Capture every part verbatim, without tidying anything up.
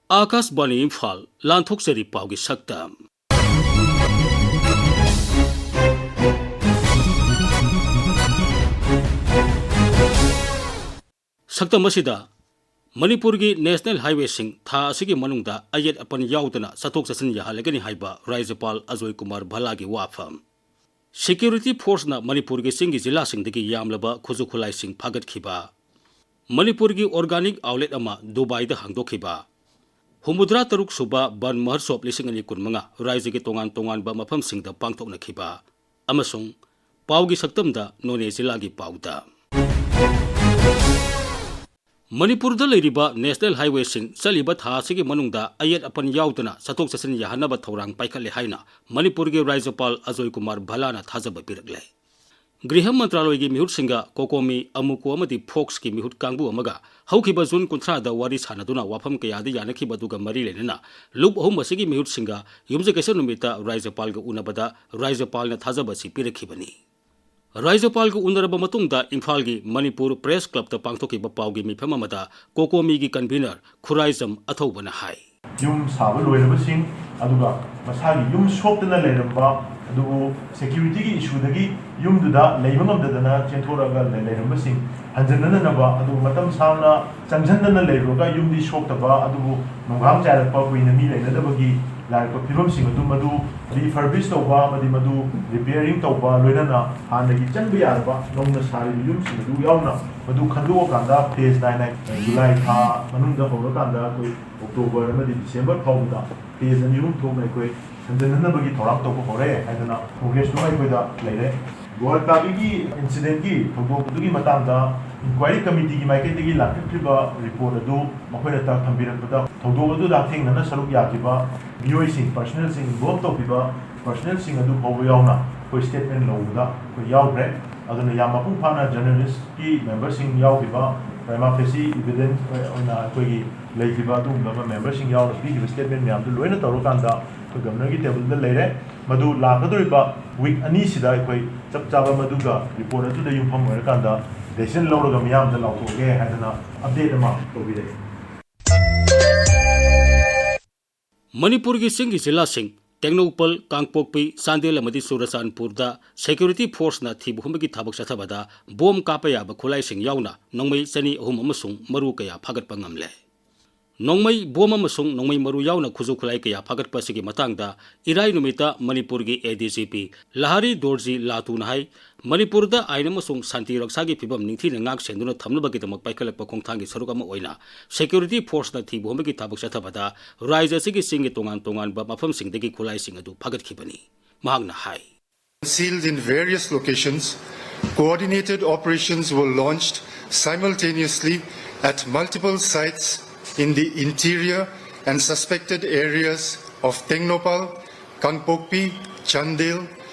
ꯑꯥꯀꯥꯁꯕꯥꯅꯤ ꯏꯝꯐꯥꯜ, ꯂꯥꯟꯊꯣꯛꯆꯔꯤ ꯄꯥꯎꯒꯤ ꯁꯛꯇꯝ꯫ ꯁꯛꯇꯝ ꯑꯁꯤꯗ ꯃꯅꯤꯄꯨꯔꯒꯤ ꯅꯦꯁꯅꯦꯜ ꯍꯥꯏꯋꯦꯁꯤꯡ ꯊꯥ ꯑꯁꯤꯒꯤ ꯃꯅꯨꯡꯗ ꯑꯌꯦꯠ ꯑꯄꯟ ꯌꯥꯎꯗꯅ ꯆꯠꯊꯣꯛ ꯆꯠꯁꯤꯟ ꯌꯥꯍꯜꯂꯒꯅꯤ ꯍꯥꯏꯕ ꯔꯥꯖ꯭ꯌꯄꯥꯜ ꯑꯖꯣꯏ ꯀꯨꯃꯥꯔ ꯚꯜꯂꯥꯒꯤ ꯋꯥꯐꯝ꯫ ꯁꯦꯀ꯭ꯌꯨꯔꯤꯇꯤ ꯐꯣꯔꯁꯅ ꯃꯅꯤꯄꯨꯔꯒꯤ ꯆꯤꯡꯒꯤ ꯖꯤꯂꯥꯁꯤꯡꯗꯒꯤ ꯌꯥꯝꯂꯕ ꯈꯨꯠꯁꯨ ꯈꯨꯠꯂꯥꯏꯁꯤꯡ ꯐꯥꯒꯠꯈꯤꯕ꯫ ꯃꯅꯤꯄꯨꯔꯒꯤ ꯑꯣꯔꯒꯥꯅꯤꯛ ꯑꯥꯎꯠꯂꯦꯠ ꯑꯃ ꯗꯨꯕꯥꯏꯗ ꯍꯥꯡꯗꯣꯛꯈꯤꯕ꯫ ꯍꯨꯝꯐꯨꯇꯔꯥ ꯇꯔꯨꯛ ꯁꯨꯕ ꯕꯟ ꯃꯍꯣꯠꯁꯣꯞ ꯂꯤꯁꯤꯡ ꯑꯅꯤ ꯀꯨꯟꯃꯉꯥ ꯔꯥꯖ꯭ꯌꯒꯤ ꯇꯣꯉꯥꯟ ꯇꯣꯉꯥꯟꯕ ꯃꯐꯝꯁꯤꯡꯗ ꯄꯥꯡꯊꯣꯛꯅꯈꯤꯕ꯫ ꯑꯃꯁꯨꯡ ꯄꯥꯎꯒꯤ ꯁꯛꯇꯝꯗ ꯅꯣꯅꯦ ꯖꯤꯂꯥꯒꯤ ꯄꯥꯎꯗ꯫ ꯃꯅꯤꯄꯨꯔꯗ ꯂꯩꯔꯤꯕ ꯅꯦꯁꯅꯦꯜ ꯍꯥꯏꯋꯦꯁꯤꯡ ꯆꯠꯂꯤꯕ ꯊꯥ ꯑꯁꯤꯒꯤ ꯃꯅꯨꯡꯗ ꯑꯌꯦꯠ ꯑꯄꯟ ꯌꯥꯎꯗꯅ ꯆꯠꯊꯣꯛ ꯆꯠꯁꯤꯟ ꯌꯥꯍꯟꯅꯕ ꯊꯧꯔꯥꯡ ꯄꯥꯏꯈꯠꯂꯦ ꯍꯥꯏꯅ ꯃꯅꯤꯄꯨꯔꯒꯤ ꯔꯥꯖ꯭ꯌꯄꯥꯜ ꯑꯖꯣꯏ ꯀꯨꯃꯥꯔ ꯚꯜꯂꯥꯅ ꯊꯥꯖꯕ ꯄꯤꯔꯛꯂꯦ꯫ ꯒ꯭ꯔꯤꯍ ꯃꯟꯇ꯭ꯔꯥꯂꯣꯏꯒꯤ ꯃꯤꯍꯨꯠꯁꯤꯡꯒ ꯀꯣꯀꯣꯃꯤ, ꯑꯃꯨꯀꯣ ꯑꯃꯗꯤ ꯐꯣꯛꯁꯀꯤ ꯃꯤꯍꯨꯠ ꯀꯥꯡꯕꯨ ꯑꯃꯒ ꯍꯧꯈꯤꯕ ꯖꯨꯟ ꯀꯨꯟꯊ꯭ꯔꯥꯗ ꯋꯥꯔꯤ ꯁꯥꯟꯅꯗꯨꯅ ꯋꯥꯐꯝ ꯀꯌꯥꯗ ꯌꯥꯅꯈꯤꯕ ꯑꯗꯨꯒ ꯃꯔꯤ ꯂꯩꯅꯅ ꯂꯨꯞ ꯑꯍꯨꯝ ꯑꯁꯤꯒꯤ ꯃꯤꯍꯨꯠꯁꯤꯡꯒ ꯌꯨꯝꯖꯀꯩꯁ ꯅꯨꯃꯤꯠꯇ ꯔꯥꯖ꯭ꯌꯄꯥꯜꯒ ꯎꯅꯕꯗ ꯔꯥꯖ꯭ꯌꯄꯥꯜꯅ ꯊꯥꯖꯕ ꯑꯁꯤ ꯄꯤꯔꯛꯈꯤꯕꯅꯤ꯫ ꯔꯥꯖ꯭ꯌꯄꯥꯜꯒ ꯎꯅꯔꯕ ꯃꯇꯨꯡꯗ ꯏꯝꯐꯥꯜꯒꯤ ꯃꯅꯤꯄꯨꯔ ꯄ꯭ꯔꯦꯁ ꯀ꯭ꯂꯕꯇ ꯄꯥꯡꯊꯣꯛꯈꯤꯕ ꯄꯥꯎꯒꯤ ꯃꯤꯐꯝ ꯑꯃꯗ ꯀꯣꯀꯣꯃꯤꯒꯤ ꯀꯟꯚꯤꯅꯔ ꯈꯨꯔꯥꯏꯖꯝ ꯑꯊꯧꯕꯅ ꯍꯥꯏ꯫ ꯌꯨꯝ ꯁꯥꯕ ꯂꯣꯏꯔꯕꯁꯤꯡ, ꯑꯗꯨꯒ ꯃꯁꯥꯒꯤ ꯌꯨꯝ ꯁꯣꯛꯇꯅ ꯂꯩꯔꯝꯕ, ꯑꯗꯨꯕꯨ ꯁꯦꯀ꯭ꯌꯨꯔꯤꯇꯤꯒꯤ ꯏꯁꯨꯗꯒꯤ ꯌꯨꯝꯗꯨꯗ ꯂꯩꯕ ꯉꯝꯗꯗꯅ ꯆꯦꯟꯊꯣꯔꯛꯑꯒ ꯂꯩ-, ꯂꯩꯔꯝꯕꯁꯤꯡ ꯍꯟꯖꯤꯟꯅꯅꯕ, ꯑꯗꯨꯒ ꯃꯇꯝ ꯁꯥꯡꯅ ꯆꯪꯁꯤꯟꯗꯅ ꯂꯩꯔꯨꯔꯒ ꯌꯨꯝꯗꯤ ꯁꯣꯛꯇꯕ, ꯑꯗꯨꯕꯨ ꯅꯣꯡꯈꯥꯡ ꯆꯥꯏꯔꯛꯄ, ꯀꯨꯏꯅ ꯃꯤ ꯂꯩꯅꯗꯕꯒꯤ ꯂꯥꯏꯔꯛꯄ ꯐꯤꯕꯝꯁꯤꯡ ꯑꯗꯨ ꯃꯗꯨ ꯔꯤꯐꯔꯕꯤꯁ ꯇꯧꯕ ꯑꯃꯗꯤ ꯃꯗꯨ ꯔꯤꯄꯤꯌꯔꯤꯡ ꯇꯧꯕ, ꯂꯣꯏꯅꯅ ꯍꯥꯟꯅꯒꯤ ꯆꯪꯕ ꯌꯥꯔꯕ ꯅꯧꯅ ꯁꯥꯔꯤꯕ ꯌꯨꯝꯁꯤꯡ ꯑꯗꯨ ꯌꯥꯎꯅ ꯃꯗꯨ ꯈꯟꯗꯣꯛꯑꯀꯥꯟꯗ ꯐꯦꯖ ꯅꯥꯏꯅ ꯖꯨꯂꯥꯏ ꯊꯥ ꯃꯅꯨꯡꯗ ꯍꯧꯔꯀꯥꯟꯗ ꯑꯩꯈꯣꯏ ꯑꯣꯛꯇꯣꯕꯔ ꯑꯃꯗꯤ ꯗꯤꯁꯦꯝꯕꯔ ꯐꯥꯎꯕꯗ ꯐꯦꯖ ꯑꯅꯤ ꯑꯍꯨꯝ ꯊꯣꯛꯅ ꯑꯩꯈꯣꯏ ꯍꯟꯖꯤꯟꯅꯅꯕꯒꯤ ꯊꯧꯔꯥꯡ ꯇꯧꯕ ꯍꯧꯔꯦ ꯍꯥꯏꯗꯅ ꯄ꯭ꯔꯣꯒ꯭ꯔꯦꯁꯇꯨ ꯑꯩꯈꯣꯏꯗ ꯂꯩꯔꯦ꯫ ꯒꯣꯍꯥꯇꯤꯒꯤ ꯏꯟꯁꯤꯗꯦꯟꯒꯤ ꯊꯧꯗꯣꯛ ꯑꯗꯨꯒꯤ ꯃꯇꯥꯡꯗ ꯏꯟꯀ꯭ꯋꯥꯏꯔꯤ ꯀꯃꯤꯇꯤꯒꯤ ꯃꯥꯏꯀꯩꯗꯒꯤ ꯂꯥꯛꯄꯤꯔꯛꯈꯤꯕ ꯔꯤꯄꯣꯔꯠ ꯑꯗꯨ ꯃꯈꯣꯏꯅ ꯇ-, ꯊꯝꯕꯤꯔꯛꯄꯗ, ꯊꯧꯗꯣꯛ ꯑꯗꯨꯗ ꯍꯛꯊꯦꯡꯅꯅ ꯁꯔꯨꯛ ꯌꯥꯈꯤꯕ ꯃꯤꯑꯣꯏꯁꯤꯡ, ꯄꯔꯁꯅꯦꯜꯁꯤꯡ, ꯏꯟꯚꯣꯜꯕ ꯇꯧꯈꯤꯕ ꯄꯔꯁꯅꯦꯜꯁꯤꯡ ꯑꯗꯨ ꯐꯥꯎꯕ ꯌꯥꯎꯅ ꯑꯩꯈꯣꯏ ꯁ꯭ꯇꯦꯠꯃꯦꯟ ꯂꯧꯕꯗ ꯑꯩꯈꯣꯏ ꯌꯥꯎꯈ꯭ꯔꯦ꯫ ꯑꯗꯨꯅ ꯌꯥꯝ ꯃꯄꯨꯡ ꯐꯥꯅ ꯖꯔꯅꯦꯂꯤꯁꯀꯤ ꯃꯦꯝꯕꯔꯁꯤꯡ ꯌꯥꯎꯈꯤꯕ, ꯄ꯭ꯔꯥꯏꯃꯥ ꯐꯦꯁꯤ ꯏꯚꯤꯗꯦꯟꯁ ꯑꯣꯏꯅ ꯑꯩꯈꯣꯏꯒꯤ ꯂꯩꯈꯤꯕ ꯑꯗꯨꯒꯨꯝꯂꯕ ꯃꯦꯝꯕꯔꯁꯤꯡ ꯌꯥꯎꯅ ꯄꯤꯈꯤꯕ ꯁ꯭ꯇꯦꯠꯃꯦꯟ ꯃꯌꯥꯝꯗꯨ ꯂꯣꯏꯅ ꯇꯧꯔꯀꯥꯟꯗ ꯑꯩꯈꯣꯏ ꯒꯕꯔꯅꯔꯒꯤ ꯇꯦꯕꯜꯗ ꯂꯩꯔꯦ꯫ ꯃꯗꯨ ꯂꯥꯛꯀꯗꯧꯔꯤꯕ ꯋꯤꯛ ꯑꯅꯤꯁꯤꯗ ꯑꯩꯈꯣꯏ ꯆꯞ ꯆꯥꯕ ꯃꯗꯨꯒ ꯔꯤꯄꯣꯔꯠ ꯑꯗꯨꯗ ꯌꯨꯝꯐꯝ ꯑꯣꯏꯔꯀꯥꯟꯗ ꯗꯦꯁꯤꯖꯟ ꯂꯧꯔꯒ ꯃꯤꯌꯥꯝꯗ ꯂꯥꯎꯊꯣꯛꯑꯒꯦ ꯍꯥꯏꯗꯅ ꯑꯞꯗꯦꯠ ꯑꯃ ꯇꯧꯕꯤꯔꯛꯑꯦ꯫ ꯃꯅꯤꯄꯨꯔꯒꯤ ꯆꯤꯡꯒꯤ ꯖꯤꯂꯥꯁꯤꯡ ꯇꯦꯡꯅꯧꯄꯜ, ꯀꯥꯡꯄꯣꯛꯄꯤ, ꯆꯥꯟꯗꯦꯜ ꯑꯃꯗꯤ ꯆꯨꯔꯆꯥꯟꯄꯨꯔꯗ security forceꯅ ꯊꯤꯕ ꯍꯨꯝꯕꯒꯤ ꯊꯕꯛ ꯆꯠꯊꯕꯗ ꯕꯣꯝ ꯀꯥꯞꯄ ꯌꯥꯕ ꯈꯨꯠꯂꯥꯏꯁꯤꯡ ꯌꯥꯎꯅ ꯅꯣꯡꯃꯩ ꯆꯅꯤ ꯑꯍꯨꯝ ꯑꯃꯁꯨꯡ ꯃꯔꯨ ꯀꯌꯥ ꯐꯥꯒꯠꯄ ꯉꯝꯂꯦ꯫ ꯅꯣꯡꯃꯩ, ꯕꯣꯝ ꯑꯃꯁꯨꯡ ꯅꯣꯡꯃꯩ ꯃꯔꯨ ꯌꯥꯎꯅ ꯈꯨꯠꯁꯨ ꯈꯨꯠꯂꯥꯏ ꯀꯌꯥ ꯐꯥꯒꯠꯄ ꯑꯁꯤꯒꯤ ꯃꯇꯥꯡꯗ ꯏꯔꯥꯏ ꯅꯨꯃꯤꯠꯇ ꯃꯅꯤꯄꯨꯔꯒꯤ ADGP ꯂꯍꯥꯔꯤ ꯗꯣꯔꯖꯤ ꯂꯥꯇꯨꯅ ꯍꯥꯏ, ꯃꯅꯤꯄꯨꯔꯗ ꯑꯥꯏꯟ ꯑꯃꯁꯨꯡ ꯁꯥꯟꯇꯤ ꯔꯛꯁꯥꯒꯤ ꯐꯤꯕꯝ ꯅꯤꯡꯊꯤꯅ ꯉꯥꯛ ꯁꯦꯟꯗꯨꯅ ꯊꯝꯅꯕꯒꯤꯗꯃꯛ ꯄꯥꯏꯈꯠꯂꯛꯄ ꯈꯣꯡꯊꯥꯡꯒꯤ ꯁꯔꯨꯛ ꯑꯃ ꯑꯣꯏꯅ security forceꯅ ꯊꯤꯕ ꯍꯨꯝꯕꯒꯤ ꯊꯕꯛ ꯆꯠꯊꯕꯗ ꯔꯥꯖ꯭ꯌ ꯑꯁꯤꯒꯤ ꯆꯤꯡꯒꯤ ꯇꯣꯉꯥꯟ ꯇꯣꯉꯥꯟꯕ ꯃꯐꯝꯁꯤꯡꯗꯒꯤ ꯈꯨꯠꯂꯥꯏꯁꯤꯡ ꯑꯗꯨ ꯐꯥꯒꯠꯈꯤꯕꯅꯤ꯫ ꯃꯍꯥꯛꯅ ꯍꯥꯏ, concealed in various locations, coordinated operations were launched simultaneously at multiple sites in the interior and suspected areas of Tengnoupal, Kangpokpi, Chandel,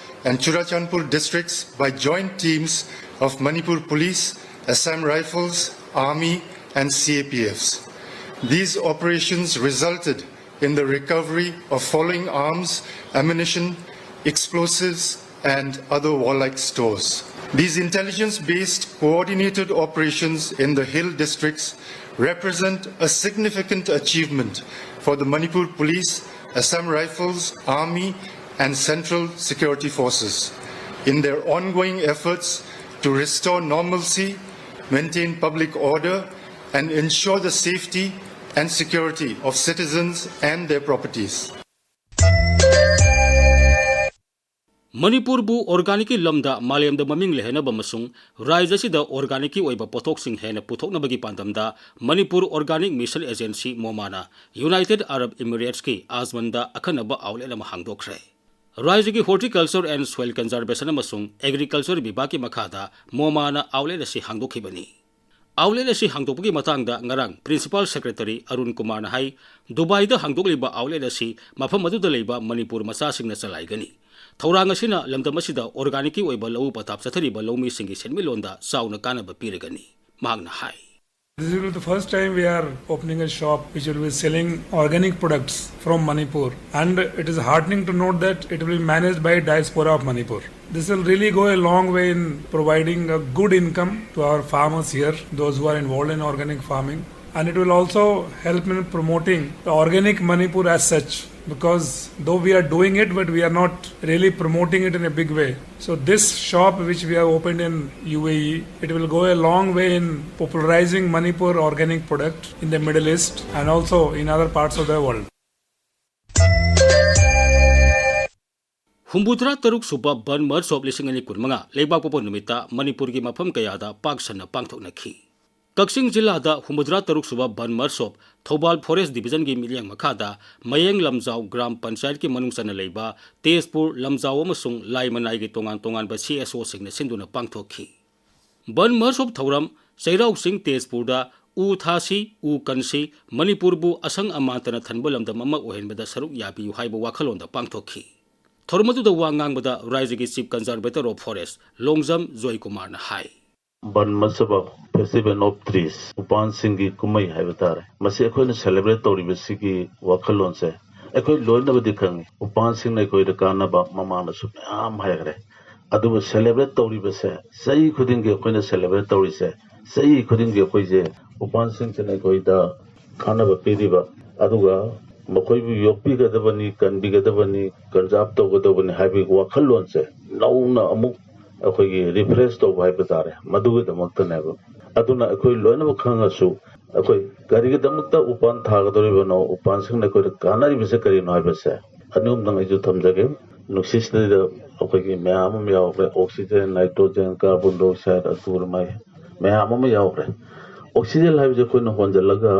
and Churachandpur districts by joint teams of Manipur Police, Assam Rifles, Army, and CAPFs. These operations resulted in the recovery of following arms, ammunition, explosives, and other warlike stores. These intelligence-based coordinated operations in the hill districts represent a significant achievement for the Manipur Police, Assam Rifles, Army, and Central Security Forces in their ongoing efforts to restore normalcy, maintain public order, and ensure the safety and security of citizens and their properties. ꯃꯅꯤꯄꯨꯔꯕꯨ organicꯀꯤ ꯂꯝꯗ ꯃꯥꯂꯦꯝꯗ ꯃꯃꯤꯡ ꯂꯩꯍꯟꯅꯕ ꯑꯃꯁꯨꯡ ꯔꯥꯖ꯭ꯌ ꯑꯁꯤꯗ organicꯀꯤ ꯑꯣꯏꯕ ꯄꯣꯠꯊꯣꯛꯁꯤꯡ ꯍꯦꯟꯅ ꯄꯨꯊꯣꯛꯅꯕꯒꯤ ꯄꯥꯟꯗꯝꯗ Manipur Organic Mission Agency, ꯃꯣꯃꯥꯅ United Arab Emiratesꯀꯤ ꯑꯖꯃꯟꯗ ꯑꯈꯟꯅꯕ outlet ꯑꯃ ꯍꯥꯡꯗꯣꯛꯈ꯭ꯔꯦ꯫ ꯔꯥꯖ꯭ꯌꯒꯤ Horticulture and Soil Conservation ꯑꯃꯁꯨꯡ Agriculture ꯕꯤꯚꯥꯒꯀꯤ ꯃꯈꯥꯗ ꯃꯣꯃꯥꯅ outlet ꯑꯁꯤ ꯍꯥꯡꯗꯣꯛꯈꯤꯕꯅꯤ꯫ Outlet ꯑꯁꯤ ꯍꯥꯡꯗꯣꯛꯄꯒꯤ ꯃꯇꯥꯡꯗ ꯉꯔꯥꯡ Principal Secretary ꯑꯔꯨꯟ ꯀꯨꯃꯥꯔꯅ ꯍꯥꯏ, ꯗꯨꯕꯥꯏꯗ ꯍꯥꯡꯗꯣꯛꯂꯤꯕ outlet ꯑꯁꯤ ꯃꯐꯝ ꯑꯗꯨꯗ ꯂꯩꯕ ꯃꯅꯤꯄꯨꯔ ꯃꯆꯥꯁꯤꯡꯅ ꯆꯂꯥꯏꯒꯅꯤ꯫ ꯊꯧꯔꯥꯡ ꯑꯁꯤꯅ ꯂꯝꯗꯝ ꯑꯁꯤꯗ organicꯀꯤ ꯑꯣꯏꯕ ꯂꯧꯎ ꯄꯊꯥꯞ ꯆꯠꯊꯔꯤꯕ ꯂꯧꯃꯤꯁꯤꯡꯒꯤ ꯁꯦꯟꯃꯤꯠꯂꯣꯟꯗ ꯆꯥꯎꯅ ꯀꯥꯟꯅꯕ ꯄꯤꯔꯒꯅꯤ꯫ ꯃꯍꯥꯛꯅ ꯍꯥꯏ, This will be the first time we are opening a shop which will be selling organic products from Manipur, and it is heartening to note that it will be managed by Diaspora of Manipur. This will really go a long way in providing a good income to our farmers here, those who are involved in organic farming. And it will also help in promoting the organic Manipur as such, because though we are doing it, but we are not really promoting it in a big way. So this shop which we have opened in U A E, it will go a long way in popularizing Manipur organic product in the Middle East and also in other parts of the world. ꯍꯨꯝꯐꯨꯇꯔꯥ ꯇꯔꯨꯛ ꯁꯨꯕ ꯕꯟ ꯃꯍꯣꯠꯁꯣꯞ ꯂꯤꯁꯤꯡ ꯑꯅꯤ ꯀꯨꯟꯃꯉꯥ ꯂꯩꯕꯥꯛ ꯄꯣꯛꯄ ꯅꯨꯃꯤꯠꯇ ꯃꯅꯤꯄꯨꯔꯒꯤ ꯃꯐꯝ ꯀꯌꯥꯗ ꯄꯥꯛ ꯁꯟꯅ ꯄꯥꯡꯊꯣꯛꯅꯈꯤ꯫ ꯀꯛꯆꯤꯡ ꯖꯤꯂꯥꯗ ꯍꯨꯝꯐꯨꯇꯔꯥ ꯇꯔꯨꯛ ꯁꯨꯕ ꯕꯟ ꯃꯍꯣꯠꯁꯣꯞ ꯊꯧꯕꯥꯜ ꯐꯣꯔꯦꯁ ꯗꯤꯕꯤꯖꯟꯒꯤ ꯃꯤꯠꯌꯦꯡ ꯃꯈꯥꯗ ꯃꯌꯦꯡ ꯂꯝꯖꯥꯎ ꯒ꯭ꯔꯥꯝ ꯄꯟꯆꯥꯌꯠꯀꯤ ꯃꯅꯨꯡ ꯆꯟꯅ ꯂꯩꯕ ꯇꯦꯖꯄꯨꯔ, ꯂꯝꯖꯥꯎ ꯑꯃꯁꯨꯡ ꯂꯥꯏꯃꯅꯥꯏꯒꯤ ꯇꯣꯉꯥꯟ ꯇꯣꯉꯥꯟꯕ C S Oꯁꯤꯡꯅ ꯁꯤꯟꯗꯨꯅ ꯄꯥꯡꯊꯣꯛꯈꯤ꯫ ꯕꯟ ꯃꯍꯣꯠꯁꯣꯞ ꯊꯧꯔꯝ ꯆꯩꯔꯥꯎ ꯆꯤꯡ ꯇꯦꯖꯄꯨꯔꯗ "ꯎ ꯊꯥꯁꯤ, ꯎ ꯀꯟꯁꯤ, ꯃꯅꯤꯄꯨꯔꯕꯨ ꯑꯁꯪ ꯑꯃꯥꯟꯇꯅ ꯊꯟꯕ ꯂꯝꯗꯝ ꯑꯃ ꯑꯣꯏꯍꯟꯕꯗ ꯁꯔꯨꯛ ꯌꯥꯕꯤꯌꯨ" ꯍꯥꯏꯕ ꯋꯥꯈꯜꯂꯣꯟꯗ ꯄꯥꯡꯊꯣꯛꯈꯤ꯫ ꯊꯧꯔꯝ ꯑꯗꯨꯗ ꯋꯥ ꯉꯥꯡꯕꯗ ꯔꯥꯏꯖꯒꯤ Chief Conservator of Forest Longjam ꯖꯣꯏꯀꯨꯃꯥꯔꯅ high. Ban ꯃꯍꯣꯠꯁꯣꯞ, Festival of Trees, ꯎꯄꯥꯟꯁꯤꯡꯒꯤ ꯀꯨꯝꯍꯩ ꯍꯥꯏꯕ ꯇꯥꯔꯦ꯫ ꯃꯁꯤ ꯑꯩꯈꯣꯏꯅ celebrate ꯇꯧꯔꯤꯕꯁꯤꯒꯤ ꯋꯥꯈꯜꯂꯣꯟꯁꯦ ꯑꯩꯈꯣꯏ ꯂꯣꯏꯅꯃꯛꯇꯤ ꯈꯪꯉꯤ꯫ ꯎꯄꯥꯟꯁꯤꯡꯅ ꯑꯩꯈꯣꯏꯗ ꯀꯥꯟꯅꯕ ꯃꯃꯥꯡꯗꯁꯨ ꯃꯌꯥꯝ ꯍꯥꯏꯈ꯭ꯔꯦ꯫ ꯑꯗꯨꯕꯨ celebrate ꯇꯧꯔꯤꯕꯁꯦ, ꯆꯍꯤ ꯈꯨꯗꯤꯡꯒꯤ ꯑꯩꯈꯣꯏꯅ celebrate ꯇꯧꯔꯤꯁꯦ, ꯆꯍꯤ ꯈꯨꯗꯤꯡꯒꯤ ꯑꯩꯈꯣꯏꯁꯦ ꯎꯄꯥꯟꯁꯤꯡꯁꯤꯅ ꯑꯩꯈꯣꯏꯗ ꯀꯥꯟꯅꯕ ꯄꯤꯔꯤꯕ, ꯑꯗꯨꯒ ꯃꯈꯣꯏꯕꯨ ꯌꯣꯛꯄꯤꯒꯗꯕꯅꯤ, ꯀꯟꯕꯤꯒꯗꯕꯅꯤ, conserve ꯇꯧꯒꯗꯕꯅꯤ ꯍꯥꯏꯕꯒꯤ ꯋꯥꯈꯜꯂꯣꯟꯁꯦ ꯅꯧꯅ ꯑꯃꯨꯛ ꯑꯩꯈꯣꯏꯒꯤ refresh ꯇꯧꯕ ꯍꯥꯏꯕ ꯇꯥꯔꯦ, ꯃꯗꯨꯒꯤꯗꯃꯛꯇꯅꯦꯕ꯫ ꯑꯗꯨꯅ ꯑꯩꯈꯣꯏ ꯂꯣꯏꯅꯃꯛ ꯈꯪꯉꯁꯨ, ꯑꯩꯈꯣꯏ ꯀꯔꯤꯒꯤꯗꯃꯛꯇ ꯎꯄꯥꯟ ꯊꯥꯒꯗꯧꯔꯤꯕꯅꯣ, ꯎꯄꯥꯟꯁꯤꯡꯅ ꯑꯩꯈꯣꯏꯗ ꯀꯥꯟꯅꯔꯤꯕꯁꯦ ꯀꯔꯤꯅꯣ ꯍꯥꯏꯕꯁꯦ ꯑꯅꯤ ꯑꯍꯨꯝꯗꯪ ꯑꯩꯁꯨ ꯊꯝꯖꯒꯦ꯫ ꯅꯨꯡꯁꯤꯠꯁꯤꯗꯩꯗ ꯑꯩꯈꯣꯏꯒꯤ ꯃꯌꯥꯝ ꯑꯃ ꯌꯥꯎꯈ꯭ꯔꯦ: oxygen, nitrogen, carbon dioxide, ꯑꯗꯨ ꯑꯗꯨꯃꯥꯏ ꯃꯌꯥꯝ ꯑꯃ ꯌꯥꯎꯈ꯭ꯔꯦ꯫ Oxygen ꯍꯥꯏꯕꯁꯦ ꯑꯩꯈꯣꯏꯅ ꯍꯣꯟꯖꯜꯂꯒ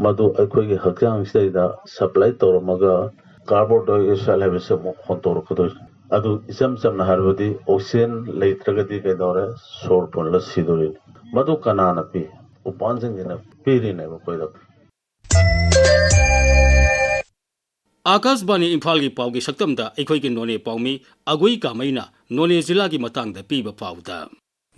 ꯃꯗꯨ ꯑꯩꯈꯣꯏꯒꯤ ꯍꯛꯆꯥꯡꯁꯤꯗꯩꯗ supply ꯇꯧꯔꯝꯃꯒ carbon dioxide ꯍꯥꯏꯕꯁꯦ ꯑꯃꯨꯛ ꯍꯣꯟꯇꯣꯔꯛꯀꯗꯣꯏꯅꯤ꯫ ꯑꯗꯨ ꯏꯆꯝ ꯆꯝꯅ ꯍꯥꯏꯔꯕꯗꯤ oxygen ꯂꯩꯇ꯭ꯔꯒꯗꯤ ꯀꯩꯗꯧꯔꯦ? ꯁꯣꯔ ꯐꯨꯜꯂ ꯁꯤꯗꯣꯔꯤꯅꯤ꯫ ꯃꯗꯨ ꯀꯅꯥꯅ ꯄꯤ? ꯎꯄꯥꯟꯁꯤꯡꯁꯤꯅ ꯄꯤꯔꯤꯅꯦꯕ ꯑꯩꯈꯣꯏꯗ꯫ ꯑꯥꯀꯥꯁꯕꯥꯅꯤ ꯏꯝꯐꯥꯜꯒꯤ ꯄꯥꯎꯒꯤ ꯁꯛꯇꯝꯗ ꯑꯩꯈꯣꯏꯒꯤ ꯅꯣꯅꯦ ꯄꯥꯎꯃꯤ ꯑꯒꯨꯏ ꯀꯥꯃꯩꯅ ꯅꯣꯅꯦ ꯖꯤꯂꯥꯒꯤ ꯃꯇꯥꯡꯗ ꯄꯤꯕ ꯄꯥꯎꯗ꯫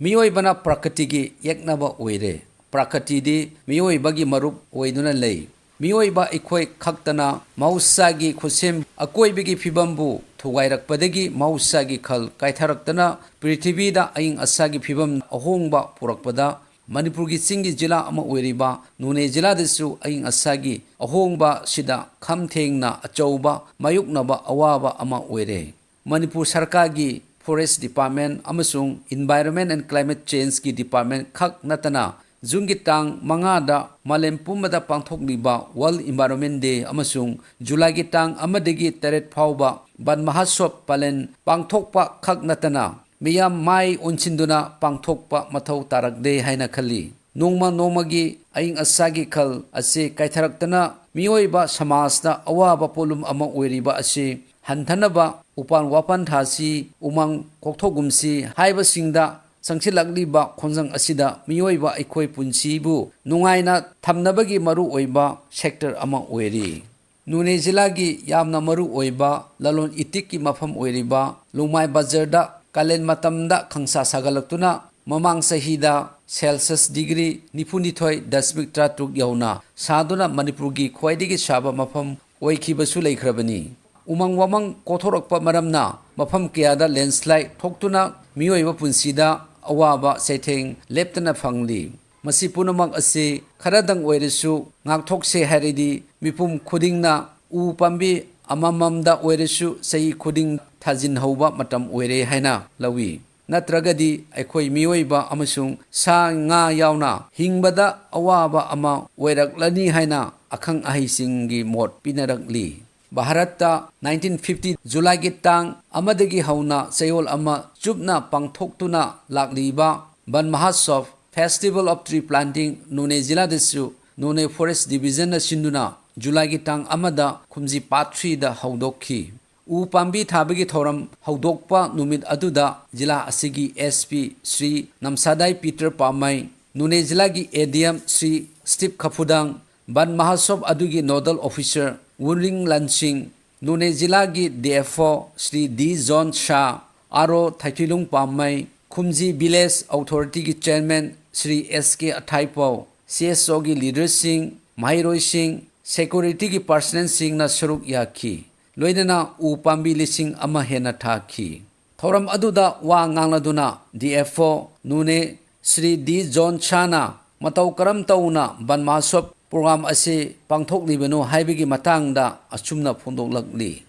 ꯃꯤꯑꯣꯏꯕꯅ ꯄ꯭ꯔꯀ꯭ꯔꯤꯇꯤꯒꯤ ꯌꯦꯛꯅꯕ ꯑꯣꯏꯔꯦ꯫ ꯄ꯭ꯔꯀ꯭ꯔꯤꯇꯤꯗꯤ ꯃꯤꯑꯣꯏꯕꯒꯤ ꯃꯔꯨꯞ ꯑꯣꯏꯗꯨꯅ ꯂꯩ꯫ ꯃꯤꯑꯣꯏꯕ ꯑꯩꯈꯣꯏ ꯈꯛꯇꯅ ꯃꯍꯧꯁꯥꯒꯤ ꯈꯨꯠꯁꯦꯝ, ꯑꯀꯣꯏꯕꯒꯤ ꯐꯤꯕꯝꯕꯨ ꯊꯨꯒꯥꯏꯔꯛꯄꯗꯒꯤ ꯃꯍꯧꯁꯥꯒꯤ ꯈꯜ ꯀꯥꯏꯊꯔꯛꯇꯅ ꯄ꯭ꯔꯤꯊꯤꯕꯤꯗ ꯑꯏꯪ ꯑꯁꯥꯒꯤ ꯐꯤꯕꯝ ꯑꯍꯣꯡꯕ ꯄꯨꯔꯛꯄꯗ ꯃꯅꯤꯄꯨꯔꯒꯤ ꯆꯤꯡꯒꯤ ꯖꯤꯂꯥ ꯑꯃ ꯑꯣꯏꯔꯤꯕ ꯅꯣꯅꯦ ꯖꯤꯂꯥꯗꯁꯨ ꯑꯏꯪ ꯑꯁꯥꯒꯤ ꯑꯍꯣꯡꯕꯁꯤꯗ ꯈꯝ ꯊꯦꯡꯅ ꯑꯆꯧꯕ ꯃꯥꯌꯣꯛꯅꯕ ꯑꯋꯥꯕ ꯑꯃ ꯑꯣꯏꯔꯦ꯫ ꯃꯅꯤꯄꯨꯔ ꯁꯔꯀꯥꯔꯒꯤ Forest Department ꯑꯃꯁꯨꯡ Environment and Climate Changeꯀꯤ Department ꯈꯛ ꯅꯠꯇꯅ ꯖꯨꯟꯒꯤ ꯇꯥꯡ ꯃꯉꯥꯗ ꯃꯥꯂꯦꯝ ꯄꯨꯝꯕꯗ ꯄꯥꯡꯊꯣꯛꯂꯤꯕ World Environment Day ꯑꯃꯁꯨꯡ ꯖꯨꯂꯥꯏꯒꯤ ꯇꯥꯡ ꯑꯃꯗꯒꯤ ꯇꯔꯦꯠ ꯐꯥꯎꯕ ꯕꯟ ꯃꯍꯣꯠꯁꯣꯕ ꯄꯥꯂꯦꯟ ꯄꯥꯡꯊꯣꯛꯄ ꯈꯛ ꯅꯠꯇꯅ ꯃꯤꯌꯥꯝ ꯃꯥꯏ ꯑꯣꯟꯁꯤꯟꯗꯨꯅ ꯄꯥꯡꯊꯣꯛꯄ ꯃꯊꯧ ꯇꯥꯔꯛꯂꯦ ꯍꯥꯏꯅ ꯈꯜꯂꯤ꯫ ꯅꯣꯡꯃ ꯅꯣꯡꯃꯒꯤ ꯑꯏꯪ ꯑꯁꯥꯒꯤ ꯈꯜ ꯑꯁꯤ ꯀꯥꯏꯊꯔꯛꯇꯅ ꯃꯤꯑꯣꯏꯕ ꯁꯃꯥꯖꯇ ꯑꯋꯥꯕ ꯄꯣꯠꯂꯨꯝ ꯑꯃ ꯑꯣꯏꯔꯤꯕ ꯑꯁꯤ ꯍꯟꯊꯅꯕ ꯎꯄꯥꯜ ꯋꯥꯄꯥꯜ ꯊꯥꯁꯤ, ꯎꯃꯪ ꯀꯣꯛꯊꯣꯛꯒꯨꯝꯁꯤ ꯍꯥꯏꯕꯁꯤꯡꯗ ꯆꯪꯁꯤꯜꯂꯛꯂꯤꯕ ꯈꯣꯡꯖꯪ ꯑꯁꯤꯗ ꯃꯤꯑꯣꯏꯕ ꯑꯩꯈꯣꯏ ꯄꯨꯟꯁꯤꯕꯨ ꯅꯨꯡꯉꯥꯏꯅ ꯊꯝꯅꯕꯒꯤ ꯃꯔꯨꯑꯣꯏꯕ sector ꯑꯃ ꯑꯣꯏꯔꯤ꯫ ꯅꯣꯅꯦ ꯖꯤꯂꯥꯒꯤ ꯌꯥꯝꯅ ꯃꯔꯨ ꯑꯣꯏꯕ ꯂꯂꯣꯟ ꯏꯇꯤꯛꯀꯤ ꯃꯐꯝ ꯑꯣꯏꯔꯤꯕ ꯂꯨꯃꯥꯏ ꯕꯖꯥꯔꯗ ꯀꯥꯂꯦꯟ ꯃꯇꯝꯗ ꯈꯪꯁꯥ ꯁꯥꯒꯠꯂꯛꯇꯨꯅ ꯃꯃꯥꯡ ꯆꯍꯤꯗ Celsius degree ꯅꯤꯐꯨꯅꯤꯊꯣꯏ ꯗꯁꯃꯤꯛ ꯇꯔꯥꯇꯔꯨꯛ ꯌꯧꯅ ꯁꯥꯗꯨꯅ ꯃꯅꯤꯄꯨꯔꯒꯤ ꯈ꯭ꯋꯥꯏꯗꯒꯤ ꯁꯥꯕ ꯃꯐꯝ ꯑꯣꯏꯈꯤꯕꯁꯨ ꯂꯩꯈ꯭ꯔꯕꯅꯤ꯫ ꯎꯃꯪ ꯋꯥꯃꯪ ꯀꯣꯊꯣꯔꯛꯄ ꯃꯔꯝꯅ ꯃꯐꯝ ꯀꯌꯥꯗ landslide ꯊꯣꯛꯇꯨꯅ ꯃꯤꯑꯣꯏꯕ ꯄꯨꯟꯁꯤꯗ ꯑꯋꯥꯕ ꯆꯩꯊꯦꯡ ꯂꯦꯞꯇꯅ ꯐꯪꯂꯤ꯫ ꯃꯁꯤ ꯄꯨꯝꯅꯃꯛ ꯑꯁꯤ ꯈꯔꯗꯪ ꯑꯣꯏꯔꯁꯨ ꯉꯥꯛꯊꯣꯛꯁꯦ ꯍꯥꯏꯔꯗꯤ ꯃꯤꯄꯨꯝ ꯈꯨꯗꯤꯡꯅ ꯎ ꯄꯥꯝꯕꯤ ꯑꯃꯃꯝꯗ ꯑꯣꯏꯔꯁꯨ ꯆꯍꯤ ꯈꯨꯗꯤꯡ ꯊꯥꯖꯤꯟꯍꯧꯕ ꯃꯇꯝ ꯑꯣꯏꯔꯦ ꯍꯥꯏꯅ ꯂꯧꯏ꯫ ꯅꯠꯇ꯭ꯔꯒꯗꯤ ꯑꯩꯈꯣꯏ ꯃꯤꯑꯣꯏꯕ ꯑꯃꯁꯨꯡ ꯁꯥ ꯉꯥ ꯌꯥꯎꯅ ꯍꯤꯡꯕꯗ ꯑꯋꯥꯕ ꯑꯃ ꯑꯣꯏꯔꯛꯂꯅꯤ ꯍꯥꯏꯅ ꯑꯈꯪ ꯑꯍꯩꯁꯤꯡꯒꯤ ꯃꯣꯠ ꯄꯤꯅꯔꯛꯂꯤ꯫ ꯚꯥꯔꯠꯇ nineteen fifty ꯖꯨꯂꯥꯏꯒꯤ ꯇꯥꯡ ꯑꯃꯗꯒꯤ ꯍꯧꯅ ꯆꯌꯣꯜ ꯑꯃ ꯆꯨꯞꯅ ꯄꯥꯡꯊꯣꯛꯇꯨꯅ ꯂꯥꯛꯂꯤꯕ ꯕꯟ ꯃꯍꯣꯠꯁꯣꯕ, Festival of Tree Planting, Noney ꯖꯤꯂꯥꯗꯁꯨ Noney Forest Divisionꯅ ꯁꯤꯟꯗꯨꯅ ꯖꯨꯂꯥꯏꯒꯤ ꯇꯥꯡ ꯑꯃꯗ ꯈꯨꯝꯖꯤ part threeꯗ ꯍꯧꯗꯣꯛꯈꯤ꯫ ꯎ ꯄꯥꯝꯕꯤ ꯊꯥꯕꯒꯤ ꯊꯧꯔꯝ ꯍꯧꯗꯣꯛꯄ ꯅꯨꯃꯤꯠ ꯑꯗꯨꯗ ꯖꯤꯂꯥ ꯑꯁꯤꯒꯤ SP ꯁ꯭ꯔꯤ ꯅꯝꯁꯥꯗꯥꯏ ꯄꯤꯇꯔ ꯄꯥꯃꯩ, ꯅꯣꯅꯦ ꯖꯤꯂꯥꯒꯤ ADM ꯁ꯭ꯔꯤ ꯁ꯭ꯇꯤꯞ ꯈꯐꯨꯗꯥꯡ, ꯕꯟ ꯃꯍꯣꯠꯁꯣꯕ ꯑꯗꯨꯒꯤ nodal officer ꯋꯨꯟꯔꯤꯡ ꯂꯟꯁꯤꯡ, ꯅꯣꯅꯦ ꯖꯤꯂꯥꯒꯤ DFO ꯁ꯭ꯔꯤ ꯗꯤ ꯖꯣꯟ ꯁꯥ, RO ꯊꯥꯏꯊꯨꯏꯂꯨꯡ ꯄꯥꯝꯃꯩ, ꯈꯨꯝꯖꯤ village authorityꯒꯤ chairman Shri S K Athaipao, CSOꯒꯤ leaderꯁꯤꯡ, ꯃꯍꯩꯔꯣꯏꯁꯤꯡ, securityꯒꯤ personnelꯁꯤꯡꯅ ꯁꯔꯨꯛ ꯌꯥꯈꯤ꯫ ꯂꯣꯏꯅꯅ ꯎ ꯄꯥꯝꯕꯤ ꯂꯤꯁꯤꯡ ꯑꯃ ꯍꯦꯟꯅ ꯊꯥꯈꯤ꯫ ꯊꯧꯔꯝ ꯑꯗꯨꯗ ꯋꯥ ꯉꯥꯡꯂꯗꯨꯅ DFO ꯅꯣꯅꯦ ꯁ꯭ꯔꯤ ꯗꯤ ꯖꯣꯟ ꯁꯥꯅ ꯃꯇꯧ ꯀꯔꯝ ꯇꯧꯅ ꯕꯟ ꯃꯍꯣꯠꯁꯣꯕ ꯄ꯭ꯔꯣꯒ꯭ꯔꯥꯝ ꯑꯁꯤ ꯄꯥꯡꯊꯣꯛꯂꯤꯕꯅꯣ ꯍꯥꯏꯕꯒꯤ ꯃꯇꯥꯡꯗ ꯑꯆꯨꯝꯅ ꯐꯣꯡꯗꯣꯛꯂꯛꯂꯤ꯫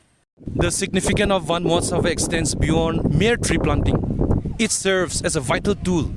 The significance of Van Mohotsava extends beyond mere tree planting. It serves as a vital tool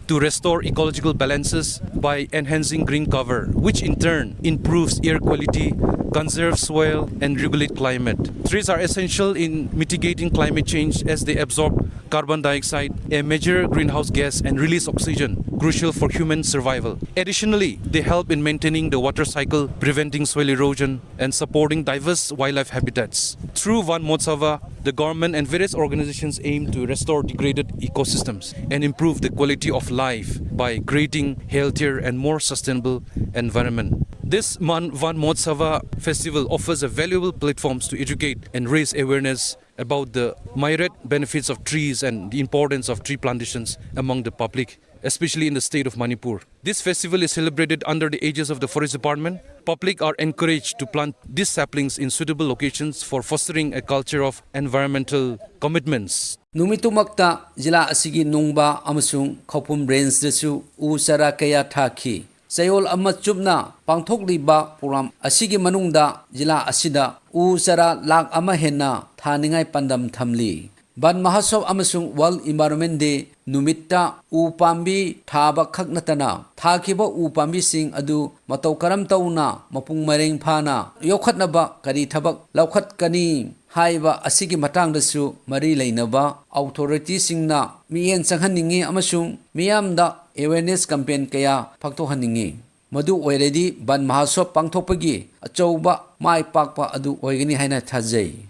to restore ecological balances by enhancing green cover, which in turn improves air quality, conserves soil, and regulate climate. Trees are essential in mitigating climate change as they absorb carbon dioxide, a major greenhouse gas, and release oxygen, crucial for human survival. Additionally, they help in maintaining the water cycle, preventing soil erosion, and supporting diverse wildlife habitats. Through Van Mohotsava, the government and various organizations aim to restore degraded ecosystems and improve the quality of life by creating healthier and more sustainable environment. This Man-, Van Mohotsava festival offers a valuable platforms to educate and raise awareness about the myriad benefits of trees and the importance of tree plantations among the public, especially in the state of Manipur. This festival is celebrated under the aegis of the Forest Department. Public are encouraged to plant these saplings in suitable locations for fostering a culture of environmental commitments. ꯅꯨꯃꯤꯠꯇꯨꯃꯛꯇ ꯖꯤꯂꯥ ꯑꯁꯤꯒꯤ ꯅꯨꯡꯕꯥ ꯑꯃꯁꯨꯡ ꯈꯧꯄꯨꯝ ꯔꯦꯟꯖꯇꯁꯨ ꯎ ꯆꯥꯔꯥ ꯀꯌꯥ ꯊꯥꯈꯤ꯫ ꯆꯌꯣꯜ ꯑꯃ ꯆꯨꯞꯅ ꯄꯥꯡꯊꯣꯛꯂꯤꯕ programme ꯑꯁꯤꯒꯤ ꯃꯅꯨꯡꯗ ꯖꯤꯂꯥ ꯑꯁꯤꯗ ꯎ ꯆꯥꯔꯥ ꯂꯥꯈ ꯑꯃ ꯍꯦꯟꯅ ꯊꯥꯅꯤꯡꯉꯥꯏ ꯄꯥꯟꯗꯝ ꯊꯝꯂꯤ꯫ ꯕꯟ ꯃꯍꯣꯠꯁꯣꯕ ꯑꯃꯁꯨꯡ World Environment Day ꯅꯨꯃꯤꯠꯇ ꯎ ꯄꯥꯝꯕꯤ ꯊꯥꯕ ꯈꯛ ꯅꯠꯇꯅ ꯊꯥꯈꯤꯕ ꯎ ꯄꯥꯝꯕꯤꯁꯤꯡ ꯑꯗꯨ ꯃꯇꯧ ꯀꯔꯝ ꯇꯧꯅ ꯃꯄꯨꯡ ꯃꯔꯩ ꯐꯥꯅ ꯌꯣꯛꯈꯠꯅꯕ ꯀꯔꯤ ꯊꯕꯛ ꯂꯧꯈꯠꯀꯅꯤ ꯍꯥꯏꯕ ꯑꯁꯤꯒꯤ ꯃꯇꯥꯡꯗꯁꯨ ꯃꯔꯤ ꯂꯩꯅꯕ ꯑꯣꯊꯣꯔꯤꯇꯤꯁꯤꯡꯅ ꯃꯤꯠꯌꯦꯡ ꯆꯪꯍꯟꯅꯤꯡꯏ ꯑꯃꯁꯨꯡ ꯃꯤꯌꯥꯝꯗ ꯑꯦꯋꯦꯔꯅꯦꯁ ꯀꯦꯝꯄꯦꯟ ꯀꯌꯥ ꯄꯥꯡꯊꯣꯛꯍꯟꯅꯤꯡꯏ꯫ ꯃꯗꯨ ꯑꯣꯏꯔꯗꯤ ꯕꯟ ꯃꯍꯣꯠꯁꯣꯕ ꯄꯥꯡꯊꯣꯛꯄꯒꯤ ꯑꯆꯧꯕ ꯃꯥꯏ ꯄꯥꯛꯄ ꯑꯗꯨ ꯑꯣꯏꯒꯅꯤ ꯍꯥꯏꯅ ꯊꯥꯖꯩ꯫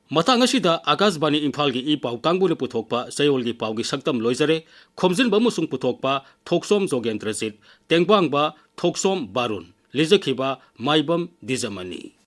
ꯃꯇꯥꯡ ꯑꯁꯤꯗ ꯑꯀꯥꯁꯕꯥꯅꯤ ꯏꯝꯐꯥꯜꯒꯤ ꯏ ꯄꯥꯎ ꯀꯥꯡꯕꯨꯅ ꯄꯨꯊꯣꯛꯄ ꯆꯌꯣꯜꯒꯤ ꯄꯥꯎꯒꯤ ꯁꯛꯇꯝ ꯂꯣꯏꯖꯔꯦ꯫ ꯈꯣꯝꯖꯤꯟꯕ ꯑꯃꯁꯨꯡ ꯄꯨꯊꯣꯛꯄ ꯊꯣꯛꯁꯣꯝ ꯖꯣꯒꯦꯟꯗ꯭ꯔꯖꯤꯠ, ꯇꯦꯡꯕꯥꯡꯕ ꯊꯣꯛꯁꯣꯝ ꯕꯥꯔꯨꯟ, ꯂꯤꯖꯈꯤꯕ ꯃꯥꯏꯕꯝ ꯗꯤꯖꯃꯅꯤ꯫